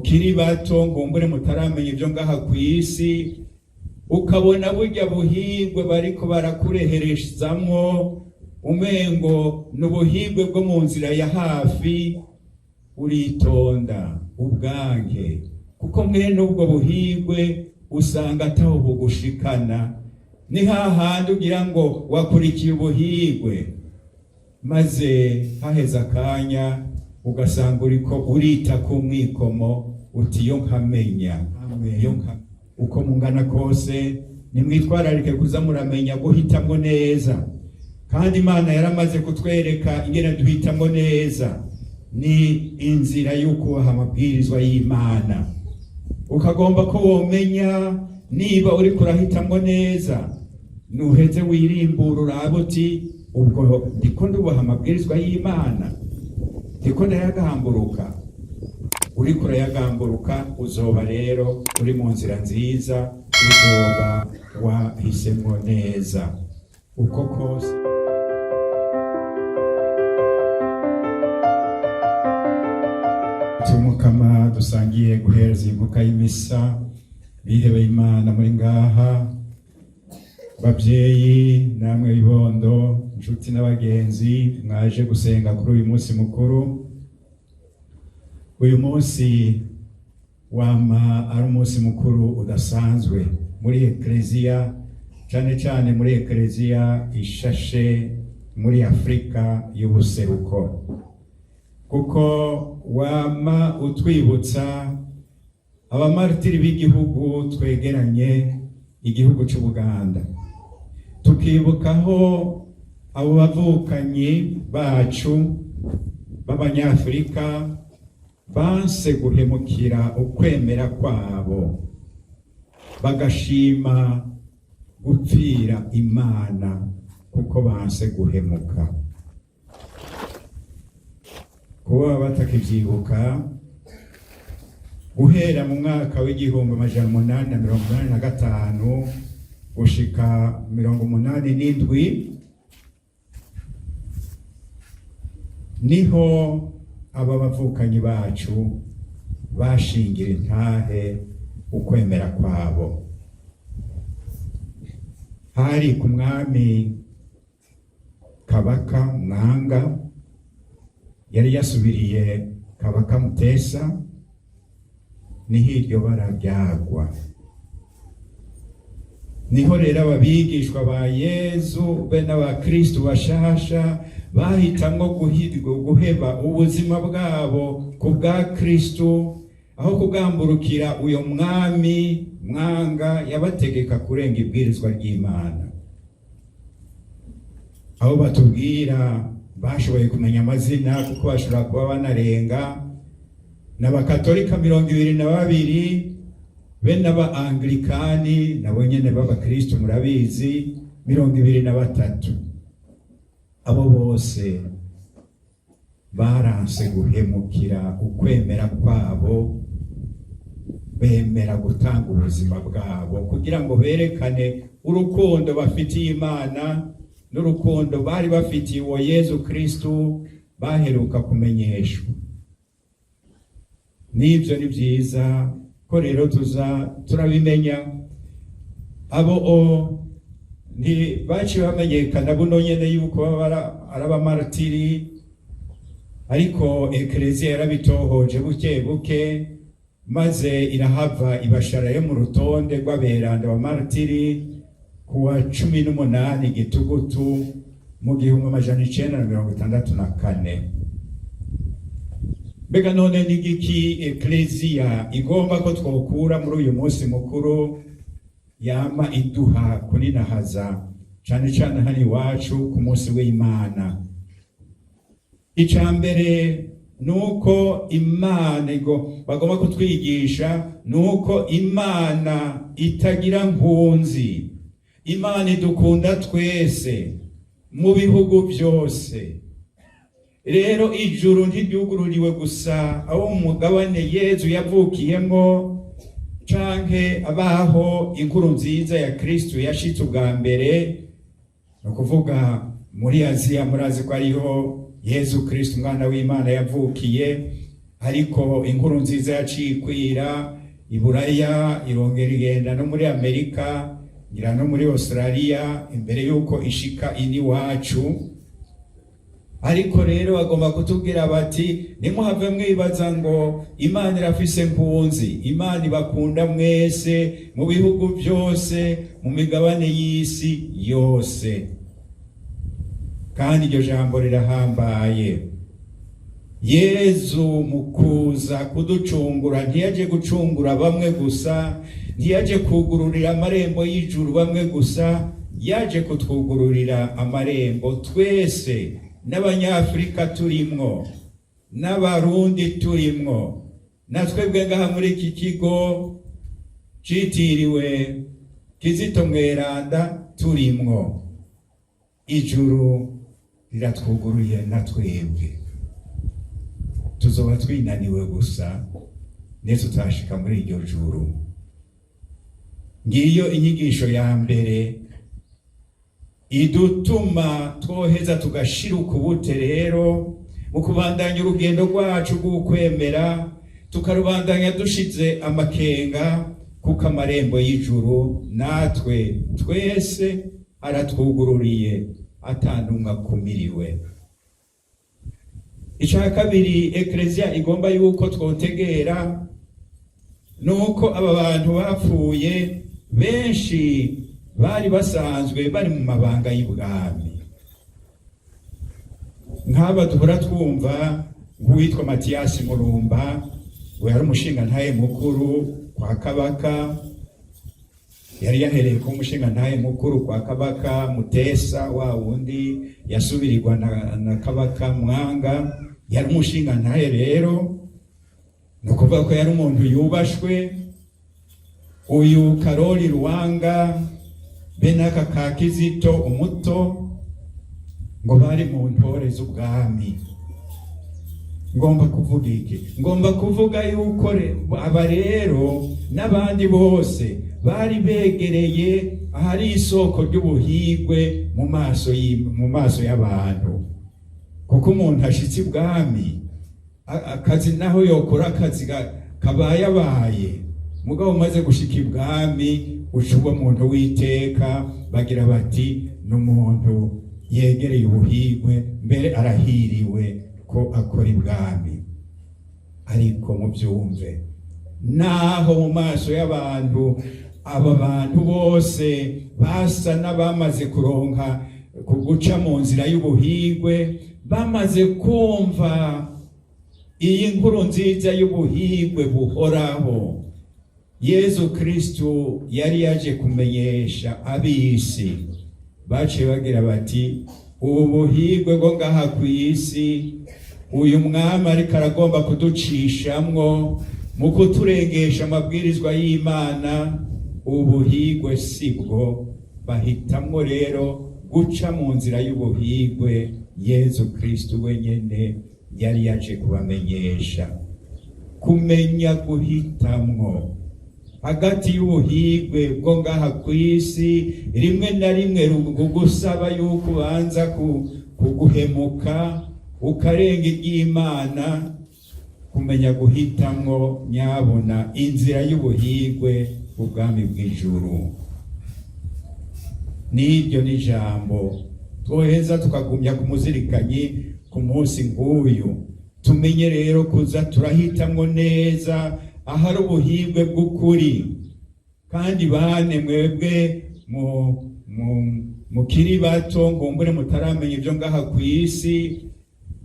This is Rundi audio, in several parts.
Mukiri bato, ngumbure mutaramenya ibyo ngaha ku isi, ukabona burya buhigwe bariko barakureherezamwo, umengo ni ubuhigwe bwo mu nzira ya hafi, uritonda ubwange, kuko mwene ubwo buhigwe usanga ataho bugushikana. Ni hahandi ugira ngo wakurikiye ubuhigwe, maze haheze akanya ugasanga uriko urita ku mwikomo uti: "Iyo nkamenya, iyo nka." Uko mungana kose, nimwitwararike kuza muramenya guhitamwo neza. Kandi Imana yaramaze kutwereka ingene duhitamwo neza: ni inzira y'ukubaha amabwirizwa y'Imana. Ukagomba ko womenya niba uriko urahitamwo neza, nuheze wirimbura, urabe uti: "Ubwo ndiko ndubaha amabwirizwa y'Imana? Ndiko ndayagamburuka?" Uriko urayagamburuka, uzoba rero uri mu nzira nziza, uzoba wahisemwo neza uko kose. Tumukama dusangiye guhereza inkuka y'imisa, bihebeye Imana muri ngaha, babyeyi namwe bibondo, inshuti n'abagenzi mwaje gusenga kuri uyu munsi mukuru. Uyu munsi wama ari umunsi mukuru udasanzwe muri Ekleziya, cyane cyane muri Ekleziya ishashe muri Afurika y'ubuseruko, kuko wama utwibutsa abamaritiri b'igihugu twegeranye, igihugu cy'Ubuganda, tukibukaho abo bavukanyi bacu b'Abanyafurika banse guhemukira ukwemera kwabo, bagashima gupfira Imana kuko banse guhemuka. Kuba batakivyibuka, guhera mu mwaka w'1885 gushika 87, niho aba bavukanyi bacu bashingira intahe ukwemera kwabo. Hari ku mwami Kabaka Mwanga, yari yasubiriye Kabaka Mutesa, niho iryo bara ryagwa. Niho rero ababigishwa ba Yezu be n'abakristu bashasha bahitamwo guheba ubuzima bwabo ku bwa Kristu, aho kugamburukira uyo mwami Mwanga yabategeka kurenga ibwirizwa ry'Imana. Aho batubwira bashoboye kumenya amazina, kuko bashobora kuba banarenga, n'abakatolika 22 be n'aba Anglikani nabo nyene b'abakristu, murabizi, 23. Abo bose baranse guhemukira ukwemera kwabo, bemera gutanga ubuzima bwabo kugira ngo berekane urukundo bafitiye Imana n'urukundo bari bafitiye uwo Yezu Kristu baheruka kumenyeshwa. N'ibyo ni byiza ko rero tuza turabimenya. Abo o ntibaciye bamenyekana buno nyene yuko baba ari abamaratiri, ariko Ekleziya yarabitohoje buke buke, maze irahava ibasharayo mu rutonde rw'aberanda bamaratiri kuwa 18 Gitugutu mu 1964. Mbega none ni igiki Ekleziya igomba ko twokura muri uyu munsi mukuru yama iduha kuninahaza, cane cane hano iwacu ku munsi w'Imana? Ica mbere nuko Imana bagomba kutwigisha nuko Imana itagira nkunzi. Imana idukunda twese mu bihugu byose. Rero ijuru ntiryugururiwe gusa abo mu mugabane Yezu yavukiyemwo canke abaho inkuru nziza ya Kristu yashitse ubwa mbere, ni ukuvuga muri Aziya. Murazi ko ariho Yezu Kristu umwana w'Imana yavukiye. Ariko inkuru nziza yaciye ikwira Iburaya, irongera igenda no muri Amerika, ngira no muri Australia, imbere yuko ishika iniwacu. Ariko rero bagomba kutubwira bati: "Nimuhave mwibaza ngo Imana irafise mpunzi. Imana ibakunda mwese, mu bihugu byose, mu migabane y'isi yose." Kandi iryo jambo rirahambaye. Yezu mu kuza kuducungura ntiyaje gucungura bamwe gusa, ntiyaje kugururira amarembo y'ijuru bamwe gusa, yaje kutwugururira amarembo twese, n'Abanyafurika turimwo, n'Abarundi turimwo, na twebwe ngaha muri iki kigo citiriwe Kizito Mweranda turimwo. Ijuru riratwuguruye na twebwe. Tuzoba twinaniwe gusa ndetse tutashika muri iryo juru. Ngiyo inyigisho ya mbere idutuma twoheza tugashira ukubute rero mu kubandanya urugendo rwacu rw'ukwemera, tukarubandanya dushize amakenga, kuko amarembo y'ijuru natwe twese aratwugururiye, atanumwe akumiriwe. Icya kabiri Ekereziya igomba yuko twotegera nuko aba bantu bapfuye benshi bari basanzwe bari mu mabanga y'ibwami, nk'aba duhora twumva, nk'uwitwa Matiyasi Murumba, we yari umushingantahe mukuru kwa Kabaka. Yari yahereye kuba umushingantahe mukuru kwa Kabaka Mutesa, wa wundi yasubirirwa na Kabaka Mwanga. Yari umushingantahe rero, ni ukuvuga ko yari umuntu yubashwe. Uyu Karoli Ruwanga be n'aka ka Kizito umuto ngo bari mu ntore z'ubwami. Ngomba kuvuga iki? Ngomba kuvuga yuko aba rero n'abandi bose bari begereye ahari isoko ry'ubuhigwe mu maso y'abantu, kuko umuntu ashitse ibwami, akazi naho yokora akazi kabayabaye, mugabo umaze gushika ibwami uca uba umuntu w'iteka. Bagira bati: "N'umuntu yegereye ubuhigwe, mbere arahiriwe ko akora ibwami." Ariko mubyumve, naho mu maso y'abantu aba bantu bose basa n'abamaze kuronka guca mu nzira y'ubuhigwe, bamaze kumva iyi nkuru nziza y'ubuhigwe buhoraho Yezu Kristu yari yaje kumenyesha ab'isi, baciye bagira bati: "Ubu buhigwe bwo ngaha ku isi uyu mwami ariko aragomba kuducishamwo mu kuturengesha amabwirizwa y'Imana, ubuhigwe si bwo." Bahitamwo rero guca mu nzira y'ubuhigwe Yezu Kristu wenyene yari yaje kubamenyesha. Kumenya guhitamwo hagati y'ubuhigwe bwo ngaha ku isi, rimwe na rimwe rugusaba yuko ubanza kuguhemuka ukarenga iry'Imana, kumenya guhitamwo nyabona inzira y'ubuhigwe ubwami bw'ijuru, n'iryo ni ijambo twoheza tukagumya kumuzirikanyi ku munsi nk'uyu. Tumenye rero kuza turahitamwo neza ahari ubuhigwe bw'ukuri. Kandi bane mwebwe mukiri bato, ngumbure mutaramenya ibyo ngaha ku isi,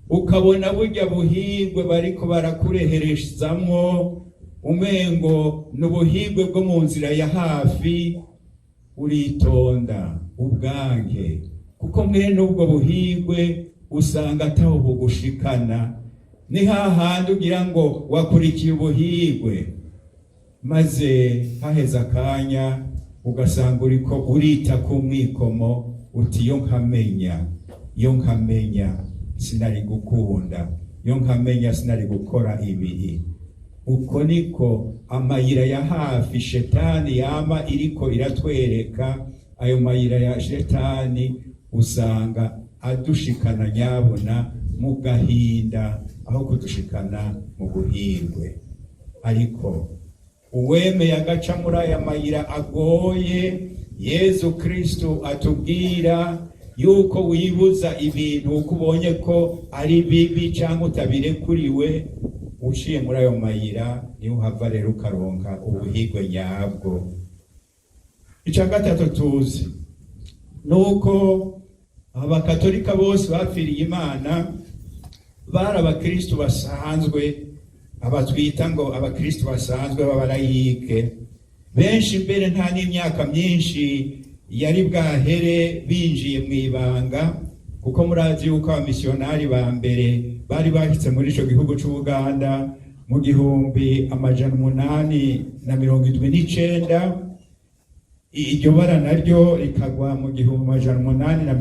ukabona burya buhigwe bariko barakureherezamwo umengo ni ubuhigwe bwo mu nzira ya hafi, uritonda ubwange, kuko mwene ubwo buhigwe usanga ataho bugushikana. Ni hahandi ugira ngo wakurikiye ubuhigwe, maze haheze akanya ugasanga uriko urita ku mwikomo uti: "Yo nkamenya, yo nkamenya sinari gukunda, yo nkamenya sinari gukora ibihi." Uko niko amayira ya hafi shetani yama iriko iratwereka. Ayo mayira ya shetani usanga adushikana nyabona mu gahinda, aho aho kudushikana mu buhirwe. Ariko uwemeye agaca muri aya mayira agoye, Yezu Kristu atubwira yuko wibuza ibintu uko ubonye ko ari bibi cyangwa utabirekuriwe, uciye muri ayo mayira niho uhava rero ukaronka ubuhigwe nyabwo. Icya gatatu tuzi ni uko abakatolika bose bapfiriye Imana bari abakristu basanzwe, abatwita ngo abakristu basanzwe b'abarayike. Benshi mbere nta n'imyaka myinshi yari bwahere binjiye mu ibanga, kuko murazi yuko abamisiyonari ba mbere bari bashyitse muri ico gihugu c'Ubuganda mu 1879, iryo bara naryo rikagwa mu 1885 na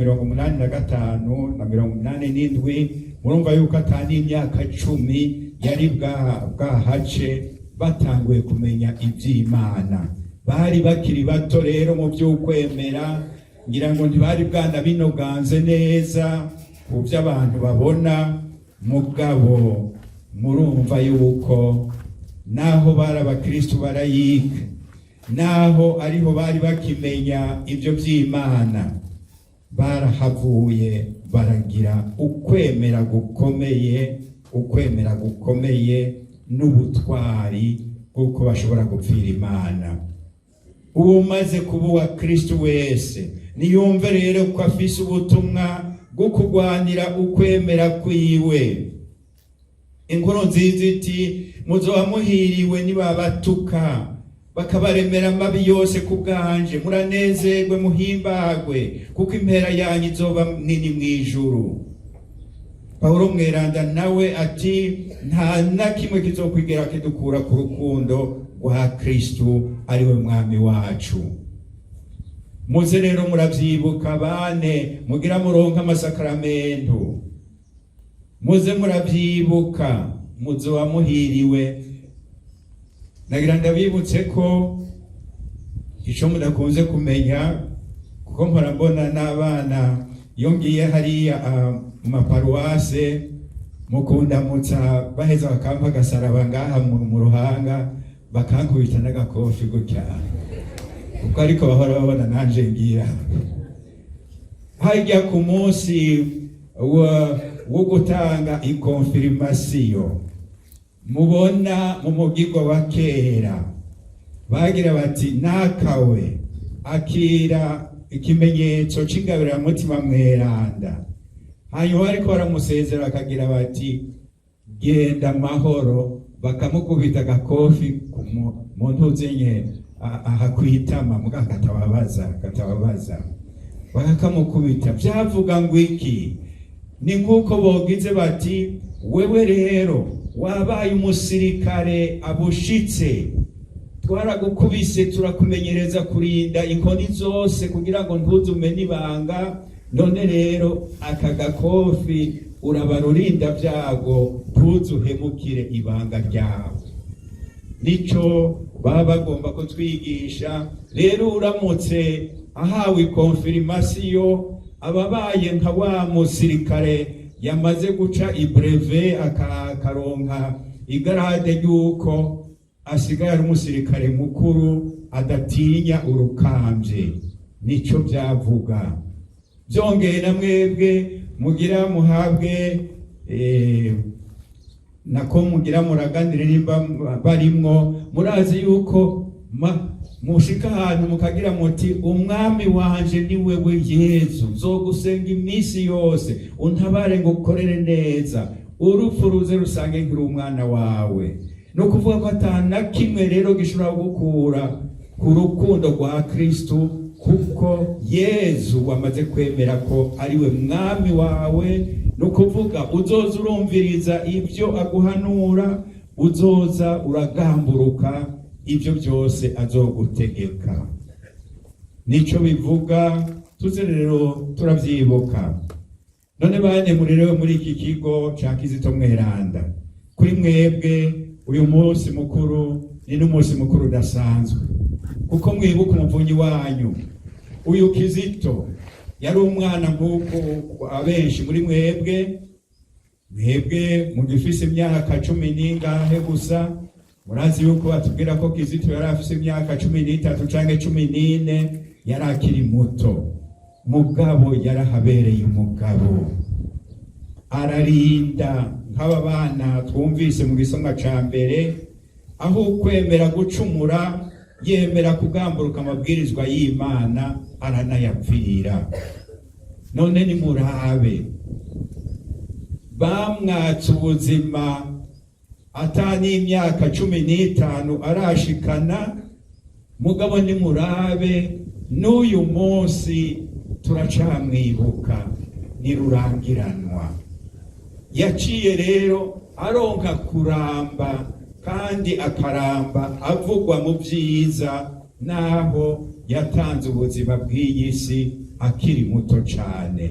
87. Murumva yuko ata n'imyaka 10 yari bwahace batanguye kumenya ivy'Imana. Bari bakiri bato rero mu vy'ukwemera, ngira ngo ntibari bwanabinoganze neza ku vy'abantu babona. Mugabo murumva yuko naho bari abakristu barayike, naho ariho bari bakimenya ibyo by'Imana, barahavuye baragira ukwemera gukomeye, ukwemera gukomeye n'ubutwari bw'uko bashobora gupfira Imana. Umaze kuba uwa Kristu wese niyumve rero ko afise ubutumwa bwo kurwanira ukwemera kwiwe. Inkuru nziza iti: muzoba muhiriwe nibabatuka, bakabaremera amabi yose ku bwanje. Muranezerwe, muhimbagwe, kuko impera yanyu izoba nini mw'ijuru. Pawulo mweranda nawe ati: nta na kimwe kizokwigera kidukura ku rukundo rwa Kristu, ariwe mwami wacu. Muze rero muravyibuka, bane mugira muronka amasakaramentu, muze muravyibuka, muzoba muhiriwe. Nagira ndabibutse ko ico mudakunze kumenya, kuko mpora mbona n'abana iyo ngiye hariya mu maparuwase mukundamutsa, baheza bakampa agasaraba ngaha mu ruhanga, bakankubita n'agakofi gutya, kuko ariko bahora babona nanje ngira hajya ku munsi wo gutanga ikonfirimasiyo. Mubona mu mugirwa wa kera bagira bati: nakawe akira ikimenyetso c'ingabiramutima mweranda. Hanyuma ariko baramusezera, bakagira bati: genda amahoro, bakamukubita agakofi mu ntuze nye aha kwitama, muga katababaza, katababaza, bakakamukubita. Vyavuga ngo iki? Ni nk'uko bogize bati: wewe rero wabaye umusirikare abushitse, twaragukubise, turakumenyereza kurinda inkoni zose kugira ngo ntuze umenye ibanga. None rero aka gakofi urabara urinda byago, ntuze uhemukire ibanga ryawe. Nico baba bagomba kutwigisha. Rero uramutse ahawe konfirimasiyo, ababaye nka wa musirikare yamaze guca i brevet, akaronka i grade ry'uko asigaye ari umusirikare mukuru adatinya urukambye. Nico byavuga. Byongeye na mwebwe mugira muhabwe nako mugira muraganire nimba barimwo, murazi yuko mushika ahantu mukagira muti: umwami wanje ni wewe Yezu, nzogusenga iminsi yose, untabare ngo ukorere neza, urupfu ruze rusange nkiri umwana wawe. Ni ukuvuga ko ata na kimwe rero gishobora gukura ku rukundo rwa Kristu, kuko Yezu wamaze kwemera ko ari we mwami wawe. Ni ukuvuga uzoza urumviriza ibyo aguhanura, uzoza uragamburuka ibyo byose azogutegeka. Nico bivuga. Tuze rero turavyibuka. None bane murerewe muri iki kigo ca Kizito Mweranda, kuri mwebwe uyu munsi mukuru ni n'umunsi mukuru udasanzwe, kuko mwibuka umuvunyi wanyu. Uyu Kizito yari umwana nk'uko abenshi muri mwebwe. Mwebwe mugifise imyaka 10 n'ingahe gusa, murazi yuko batubwira ko Kizito yari afise imyaka 13 canke 14, yari akiri muto, mugabo yarahabereye umugabo, ararinda nk'aba bana twumvise mu gisomwa ca mbere, aho ukwemera gucumura yemera kugamburuka amabwirizwa y'Imana, aranayapfira. None nimurabe, bamwatse ubuzima ata n'imyaka 15 arashikana, mugabo nimurabe n'uyu munsi turacamwibuka, nirurangiranwa. Yaciye rero aronka kuramba, kandi akaramba avugwa mu vyiza, naho yatanze ubuzima bw'iyi si akiri muto cane.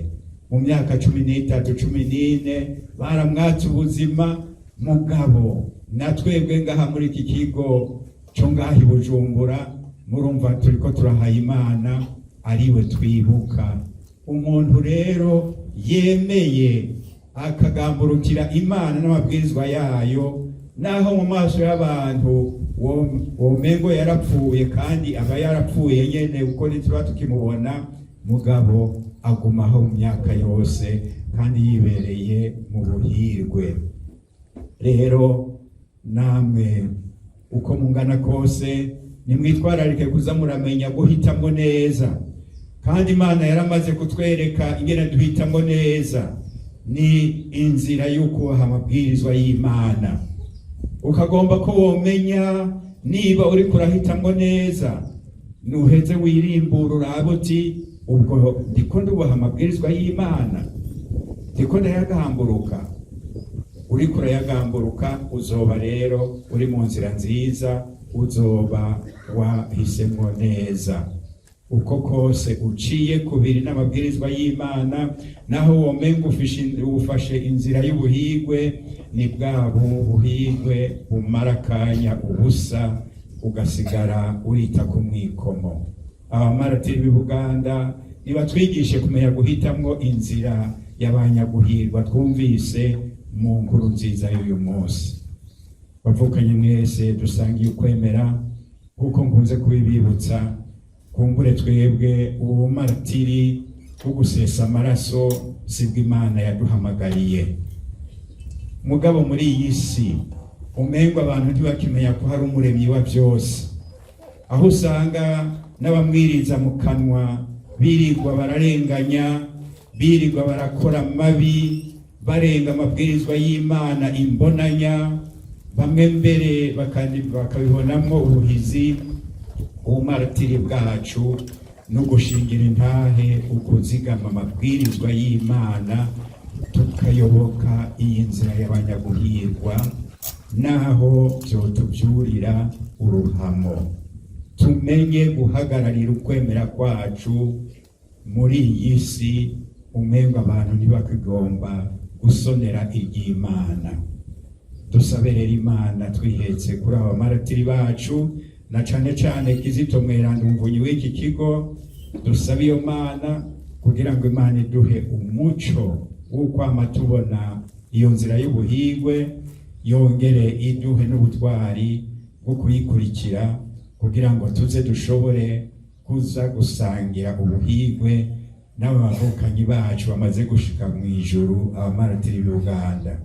Mu myaka 13, 14 baramwatse ubuzima, mugabo na twebwe ngaha muri iki kigo co ngaha i Bujumbura, murumva turiko turahaye Imana, ariwe twibuka. Umuntu rero yemeye akagamburukira Imana n'amabwirizwa yayo, naho mu maso y'abantu womengo yarapfuye, kandi aba yarapfuye nyene, kuko ntituba tukimubona, mugabo agumaho mu myaka yose kandi yibereye mu buhirwe. Rero namwe uko mungana kose, nimwitwararike kuza muramenya guhitamwo neza. Kandi Imana yaramaze kutwereka ingene duhitamwo neza, ni inzira y'ukubaha amabwirizwa y'Imana. Ukagomba ko womenya niba uriko urahitamwo neza, nuheze wirimbura urabe uti: ubwo ndiko ndubaha amabwirizwa y'Imana, ndiko ndayagamburuka? Uriko urayagamburuka, uzoba rero uri mu nzira nziza, uzoba wahisemwo neza. Uko kose uciye kubiri n'amabwirizwa y'Imana, naho womenga ufashe inzira y'ubuhigwe, ni bwa buhigwe bumara akanya ubusa, ugasigara urita ku mwikomo. Abamaratiri b'i Buganda nibatwigishe kumenya guhitamwo inzira y'abanyaguhirwa twumvise mu nkuru nziza y'uyu munsi. Bavukanye mwese dusangiye ukwemera, kuko nkunze kubibibutsa, kumbure twebwe ubu maratiri wo gusesa amaraso sibwo Imana yaduhamagariye. Mugabo muri iyi si umengo abantu ntibakimenya ko hari Umuremyi wa byose, aho usanga n'abamwiriza mu kanwa birirwa bararenganya, birirwa barakora amabi, barenga amabwirizwa y'Imana imbonanya, bamwe mbere bakabibonamwo ubuhizi. Ubumaratiri bwacu no gushingira intahe ukuzigama amabwirizwa y'Imana, tukayoboka iyi nzira y'abanyaguhirwa, naho vyotuvyurira uruhamo. Tumenye guhagararira ukwemera kwacu muri iyi si umengo abantu ntibakigomba gusonera iry'Imana. Dusabe rero Imana twihetse kuri aba maratiri bacu, na cane cane Kizito Mweranda, umuvunyi w'iki kigo. Dusabe iyo Mana kugira ngo Imana iduhe umuco w'ukwama tubona iyo nzira y'ubuhigwe, yongere iduhe n'ubutwari bwo kuyikurikira, kugira ngo tuze dushobore kuza gusangira ubuhigwe n'abavukanyi bacu bamaze gushika mu ijuru, abamaratiri b'Uganda.